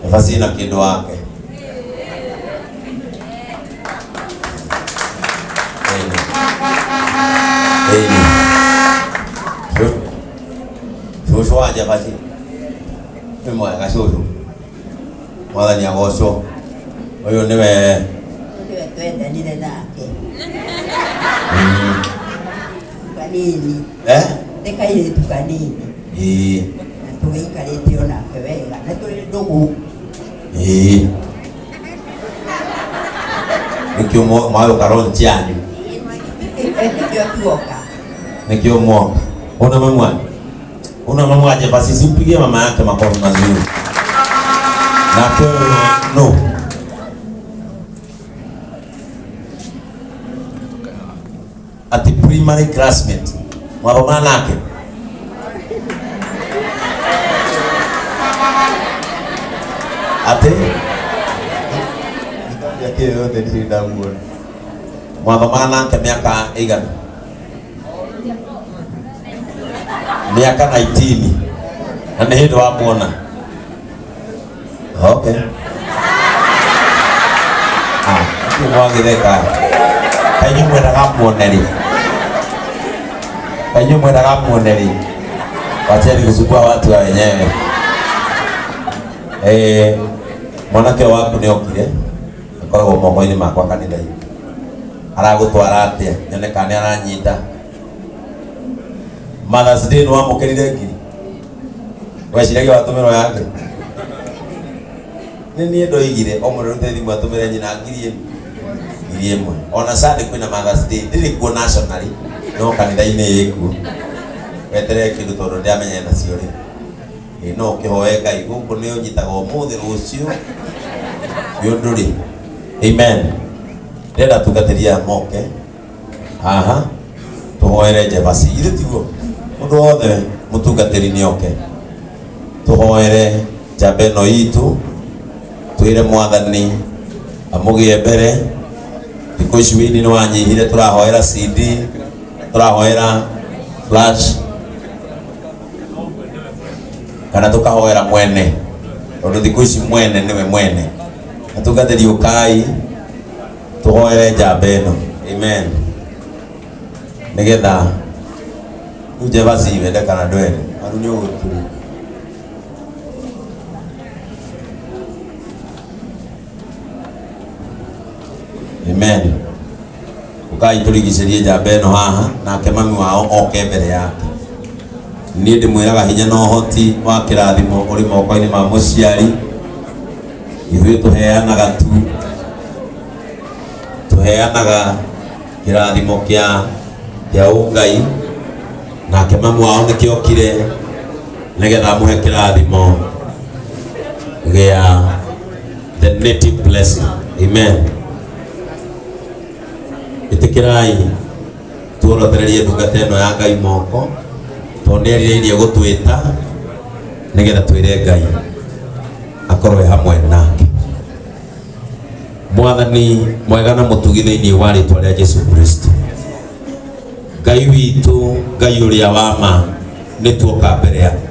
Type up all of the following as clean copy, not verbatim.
Nafasi na kindu wake. Ĩni. Ĩni. Cũcũ wa njabati nĩ mwega cũcũ. Mwathani agocwo. Ũyũ nĩwe. Nĩwe twendanire nake kanini. Eh? Nĩ kairĩtu kanini. Ĩĩ. Na tũgĩikarĩte o nake wega na tũrĩ ndũgũ. Ĩĩ. Nĩkĩo mwagũka launch yanyu. Nĩkĩo tuoka. Nĩkĩo mwoka. Una mama? Una mama aje basi simpigie mama yake makofi mazuri. Nake no. Ati primary classmate. Mwathoma nake. Ati Yake yothe ndirĩ ndamuona. Mwathomaga nake mĩaka ĩigana? Mĩaka 19 na nĩ hĩndĩ wamuona. Okay. Ah, nĩkĩ mwagĩtheka? Kaĩ inyuĩ mwendaga muone rĩ? Kaĩ inyuĩ mwendaga muone rĩ? Wacheni kusumbua watu wa wenyewe. Eh, mwanake waku nĩ okire akoragwo moko-inĩ makwa kanitha-inĩ. Aragũtwara atĩa? Nyone kana nĩ aranyita. Mother's Day nĩ wamũkĩrire ngiri? Weciragia watũmĩrwo yake? Nĩ niĩ ndoigire o mũndũ arute thimũ atũmĩre nyina ngiri 1. Ona Sunday kwĩna Mother's Day, ndĩrĩ kuo nationally, no kanitha-inĩ ĩkuo. Weterere kĩndũ tondũ ndiamenyene nacio rĩ. Ĩ no ũkĩhoe Ngai gũkũ nĩ ũnyitaga ũmũthĩ rũciũ nĩ ũndũ rĩ. Amen. Ndĩrenda atungatĩri aya moke haha tũhoere njebasi. Ithe tiguo? Mũndũ wothe mũtungatĩri nĩ oke tũhoere njamba ĩno itũ, twĩre Mwathani amũgĩe mbere. Thikũ ici wĩini nĩ wanyihire, tũrahoera CD, tũrahoera flash kana tũkahoera mwene, tondũ thikũ ici mwene nĩwe mwene. Atungatĩri ũkai tũhoere njamba ĩno. Amen. Nĩgetha rĩu njebasi wende kana ndwende, aru nĩ ũgũturi. Amen. Ũkai tũrigicĩrie njamba ĩno haha, nake mami wao oke mbere yake. Niĩ ndĩmwĩraga hinya na ũhoti wa kĩrathimo ũrĩ moko-inĩ ma mũciari. Ithuĩ tũheanaga tu, tũheanaga kĩrathimo kĩa ũngai, nake mamu wao nĩkĩo okire nĩgetha amũhe kĩrathimo gĩa the native blessing. Amen. Ĩtĩkĩrai tuorotererie ndungata ĩno ya Ngai moko, tondũ nĩ erirĩirie gũtwĩta nĩgetha twĩre Ngai akorwo e hamwe nake. Mwathani mwega na mũtugi thĩinĩ wa rĩtwa rĩa Jesu Kristo, Ngai witũ, Ngai ũrĩa wa ma, nĩ tuoka mbere yaku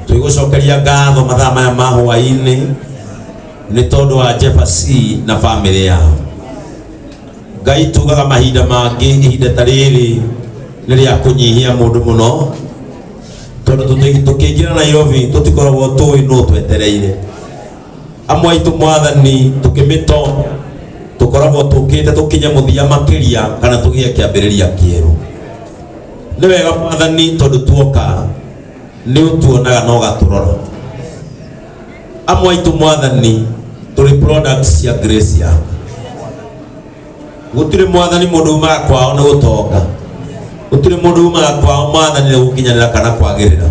twĩgũcokeria ngatho mathaa maya ma hwaĩ-inĩ nĩ tondũ wa Jefasi na bamĩrĩ yao. Ngai, tugaga mahinda mangĩ ihinda ta rĩrĩ nĩ rĩa kũnyihia mũndũ mũno, tondũ tũkĩingĩra Nairobi tũtikoragwo tũĩ nũ twetereire. Amwe aitũ Mwathani tũkĩmĩto tũkoragwo tũkĩte tũkinye mũthia makĩria kana tũgĩe kĩambĩrĩria kĩerũ. Nĩ wega Mwathani, tondũ tuoka nĩ ũtuonaga na ũgatũrora. Amwe aitũ Mwathani tũrĩ products cia grace yaku. Gũtirĩ Mwathani mũndũ umaga kwao nĩ gũtonga, gũtirĩ mũndũ umaga kwao Mwathani nĩ gũkinyanĩra kana kwagĩrĩra.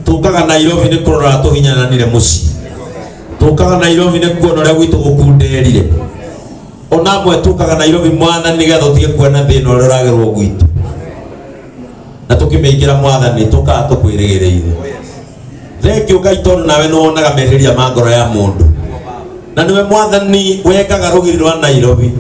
Tũkaga Nairobi nĩ kũrora tũhinyananire mũciĩ, tũkaga Nairobi nĩ kuona ũrĩa gwitũ gũkunderire. Ona amwe tũkaga Nairobi Mwathani nĩgetha tũtige kuona thĩna ũrĩa ũragerwo gwitũ, na tũkĩmĩingĩra Mwathani tũkaga tũkwĩrĩgĩrĩire. Thengiũ Ngai, tondũ nawe nĩ wonaga merirĩria ma ngoro ya mũndũ, na nĩwe Mwathani wekaga rũgiri rwa Nairobi.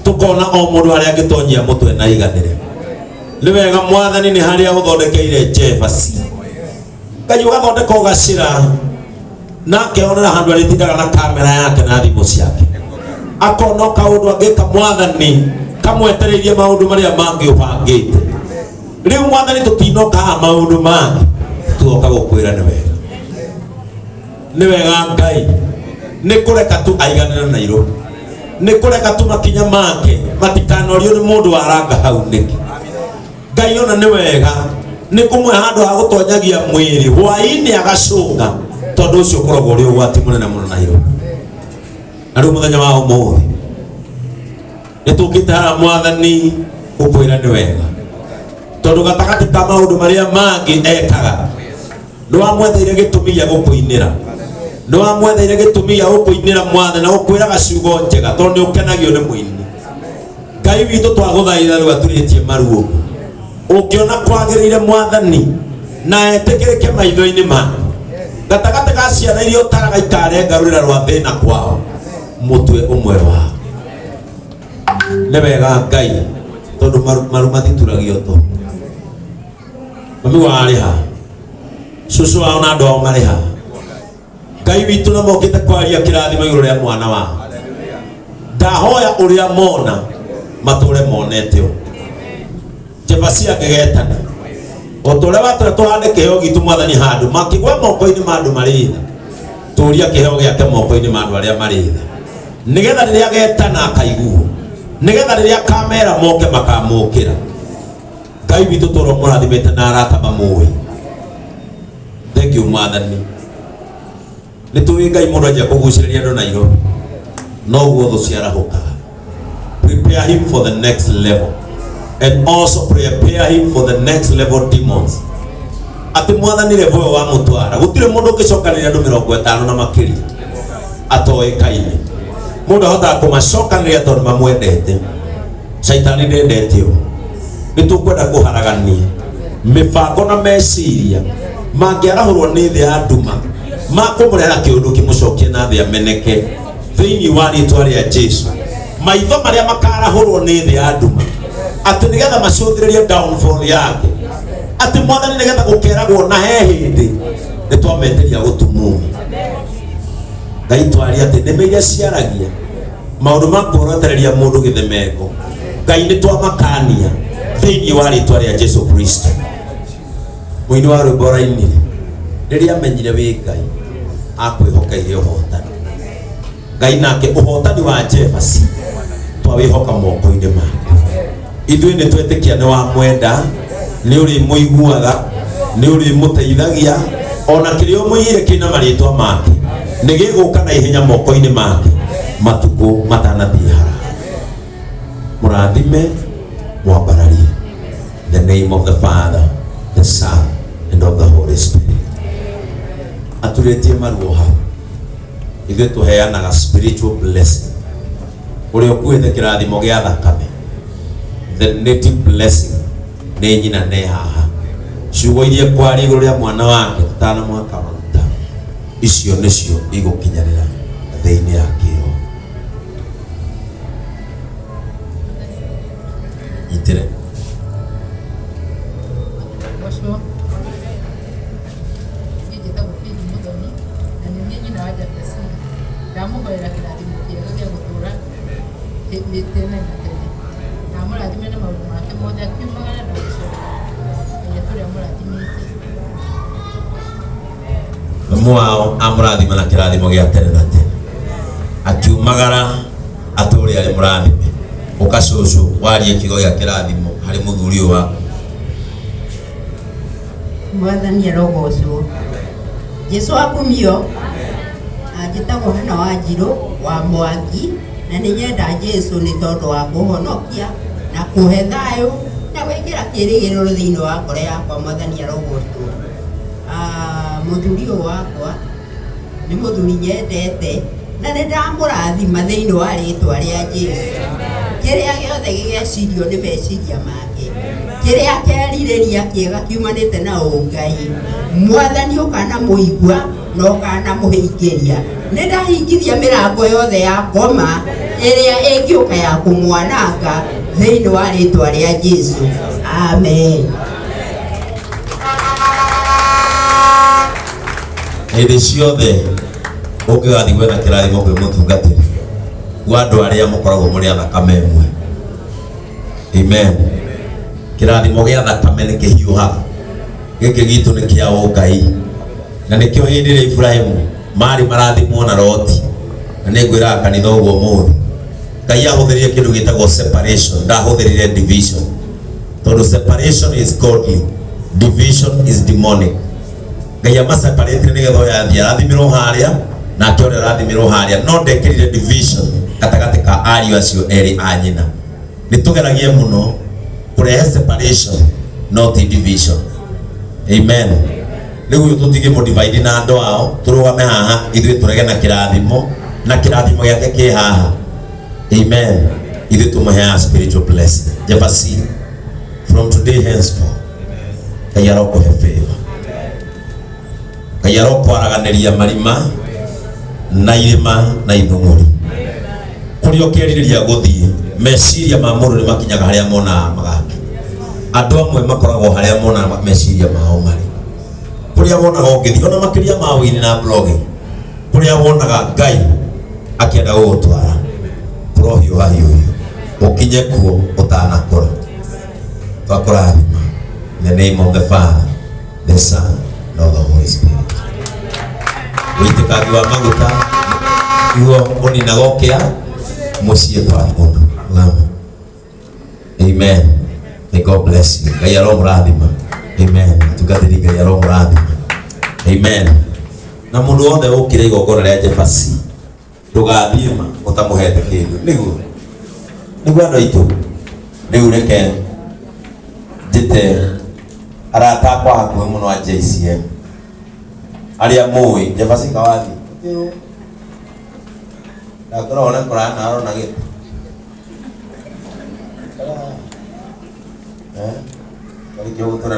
Tukona o mundu haria angitonyia mutwe na iganire. Nĩ wega mwathani nĩ harĩa ũthondekeire Jefasi. Ngai ũgathondeka ũgacĩra na akeonera handũ arĩtindaga na kamera yake na thimũ ciake. Akona kaũndũ angĩka mwathani kamwetereirie maũndũ marĩa mangĩ ũbangĩte. Rĩu mwathani tũtinoka haha maũndũ mangĩ tuoka gũkwĩra nĩ wega. Nĩ wega Ngai nĩ kũreka tu aiganĩre Nairobi. Nĩ kũreka tu makinya make matikanorio nĩ mũndũ waranga hau nĩkĩ. Ngai ona nĩ wega nĩ kũmwe handũ ha gũtonyagia mwĩrĩ hwaĩ-inĩ agacũnga tondũ ũcio ũkoragwo ũrĩ ũgwati mũnene mũno Nairobi. Na rĩu mũthenya wa ũmũthĩ nĩ tũkĩte haha mwathani gũkwĩra nĩ wega tondũ gatagatĩ ka maũndũ marĩa mangĩ ekaga nĩ wamwetheire gĩtũmi gĩa gũkũinĩra nĩ wamwetheire gĩtũmi gĩa gũkũinĩra mwathani na gũkwĩraga ciugo njega tondũ nĩ ũkenagio nĩ mũini. Ngai witũ twagũthaitha rĩu aturĩtie maruo ũngĩona kwagĩrĩire mwathani na etĩkĩrĩke maitho-inĩ make gatagatĩ ka ciana iria ũtaraga ikarenga rũrĩra rwa thĩna kwao mũtwe ũmwe wao. Nĩ wega Ngai tondũ maru mathituragio tũ. Mami wao arĩ ha? Cũcũ wao na andũ ao marĩ ha? Ngai witũ na mokĩte kwaria kĩrathimo igũrũ rĩa mwana wao. Ndahoya ũrĩa mona matũre monete ũũ. Jefasi angĩgetana o ta ũrĩa watwĩra tũhande kĩheo gitũ mwathani handũ makĩgwa moko-inĩ ma andũ marĩ tha tũria kĩheo gĩake moko-inĩ ma andũ arĩa marĩ tha nĩgetha rĩrĩa getana akaiguo nĩgetha rĩrĩa akamera moke makamũkĩra. Ngai witũ tũrwo mũrathimĩte na arata mamũĩ. Thank you mwathani. Nĩ tũĩ Ngai mũndũ anjia kũgucĩrĩria andũ Nairobi noguo thũ ciarahũkaga. Prepare him for the next level and also prepare him for the next level demons. Atĩ mwathani level ĩyo wamũtwara gũtirĩ mũndũ ũngĩcokanĩrĩria andũ 50 na makĩria atoĩkaine. Mũndũ ahotaga kũmacokanĩrĩria tondũ mamwendete. Caitani ndendete ũũ. Nĩ tũkwenda kũharagania mĩbango na meciria mangĩarahũrwo nĩ thĩ ya nduma makũmũrehera kĩũndũ kĩmũcokie na thĩ ameneke thĩinĩ wa rĩtwa rĩa Jesu. Maitho marĩa makarahũrwo nĩ thĩ ya nduma atĩ nĩgetha macũthĩrĩrie downfall yake atĩ mwathani nĩgetha gũkeragwo na he hĩndĩ nĩ twametĩria gũtumumu. Ngai twaria atĩ nĩme iria ciaragia maũndũ ma kuorotereria mũndũ gĩthemengo Ngai nĩ twamakania thĩinĩ wa rĩtwa rĩa Jesu Kristo. Mũini wa rwĩmbo ũrainire rĩrĩa amenyire wĩ Ngai akwĩhokeire ũhotani. Ngai nake ũhotani wa Jefasi twawĩhoka moko-inĩ make. Ithuĩ nĩ twetĩkia nĩ wamwenda nĩ ũrĩmũiguaga nĩ ũrĩmũteithagia ona kĩrĩa ũmũigĩire kĩna marĩtwa make nĩ gĩgũka na ihenya moko-inĩ make matukũ matanathiĩ haraya. Mũrathime mwambararie. In the name of the Father, the Son, and of the Holy Spirit. Aturĩtie maruo hau. Ithuĩ tũheanaga spiritual blessing. Ũrĩa ũkuĩte kĩrathimo gĩa thakame. The native blessing nĩ nyina ne haha. Ciugo iria kwaria igũrũ rĩa mwana wake tũtanamwaka maguta icio nĩcio igũkinyanĩra thĩinĩ ya kĩroho. Nyitĩre. Ũcio niĩ njĩtagwo Phoebe Mũthoni na nĩ niĩ nyina wa Jabesi. Ndamũhoera kĩrathimo kĩega gĩa gũtũũra tene na tene. Na amũrathime na maũndũ make mothe akiumagara na agĩcoka. Ngai atũũre amũrathimĩte. Mamu wao amũrathima na kĩrathimo gĩa tene na tene akiumagara atũũre arĩ mũrathime. Ũka cũcũ warie kiugo gĩa kĩrathimo harĩ mũthuri ũyũ waku. Mwathani arogocwo. Jesu akumio. Njĩtagwo Hana Wanjirũ wa Mwangi na nĩ nyenda Jesu nĩ tondũ wa kũhonokia na kũhe thayũ na gwĩkĩra kĩĩrĩgĩrĩro thĩinĩ wa ngoro yakwa. Mwathani arogocwo. Mũthuri ũyũ wakwa nĩ mũthuri nyendete na nĩ ndamũrathima thĩinĩ wa rĩtwa rĩa Jesu. Kĩrĩa gĩothe gĩgecirio nĩ meciria make, kĩrĩa kerirĩria kĩega kiumanĩte na ũngai, mwathani ũkana mũigua Na ũkanamũhingĩria. Nĩ ndahingithia mĩrango yothe ya ngoma ĩrĩa ĩngĩũka ya kũmwananga thĩinĩ wa rĩtwa rĩa Jesu. Amen. Hĩndĩ ciothe ũngĩgathiĩ gwetha kĩrathimo kwĩ mũtungatĩri wa andũ arĩa mũkoragwo mũrĩ a thakame ĩmwe. Amen. Kĩrathimo gĩa thakame nĩ kĩhiũhaga. Gĩkĩ gitũ nĩ kĩa ũngai, na nĩkĩo hĩndĩ ĩrĩa Ibrahimu marĩ marathimwo na Loti, na nĩ ngwĩraga kanitha ũguo mũthĩ, Ngai ahũthĩrire kĩndũ gĩtagwo separation, ndahũthĩrire division, tondũ separation is godly, division is demonic. Ngai amaseparate nĩgetha ũyũ athiĩ arathimirwo harĩa nake ũrĩa arathimirwo harĩa, no ndekĩrire division gatagatĩ ka ariũ acio erĩ a nyina. Nĩ tũgeragie mũno kũrehe separation, not division. Amen. Rĩu ũyũ tũtige mũdivide na andũ ao, tũrũgame haha ithuĩ tũrege na kĩrathimo, na kĩrathimo gĩake kĩ haha. Amen. Ithuĩ tũmũheaga spiritual blessing. Jabasi, from today henceforth, Ngai arokũhe favor, Ngai arokwaraganĩria marima na irĩma na ithũng'ũri kũrĩa ũkerirĩria gũthiĩ. Meciria ma mũndũ nĩ makinyaga harĩa monaga magakinya. Andũ amwe makoragwo harĩa monaga meciria mao marĩ, kũrĩa wonaga ũngĩthiĩ ona makĩria ma wĩini na blogging, kũrĩa wonaga Ngai akĩenda gũgũtwara, kũrohiũha hiũhio ũkinye kuo ũtanakũra. Twakũrathima in the name of the Father, the Son and of the Holy Spirit. Wĩitĩkangi wa maguta niguo ũninaga ũkĩa mũciĩ kwa mũndũ. Amen. May God bless you. Ngai aromũrathima. Amen. Tungatĩri, Ngai aromũrathima. Amen. Na mũndũ wothe ũkire igongona rĩa Jebasi, ndũgathiĩ ma ũtamũhete kĩndũ. Nĩguo andũ aitũ. Rĩu reke njĩte arata akwa hakuhĩ mũno a JCM arĩa mũĩ Jebasi Kawathi. Ndakorwo na kũrana arona gĩtĩ. Eh? Karĩkĩo gũtũra.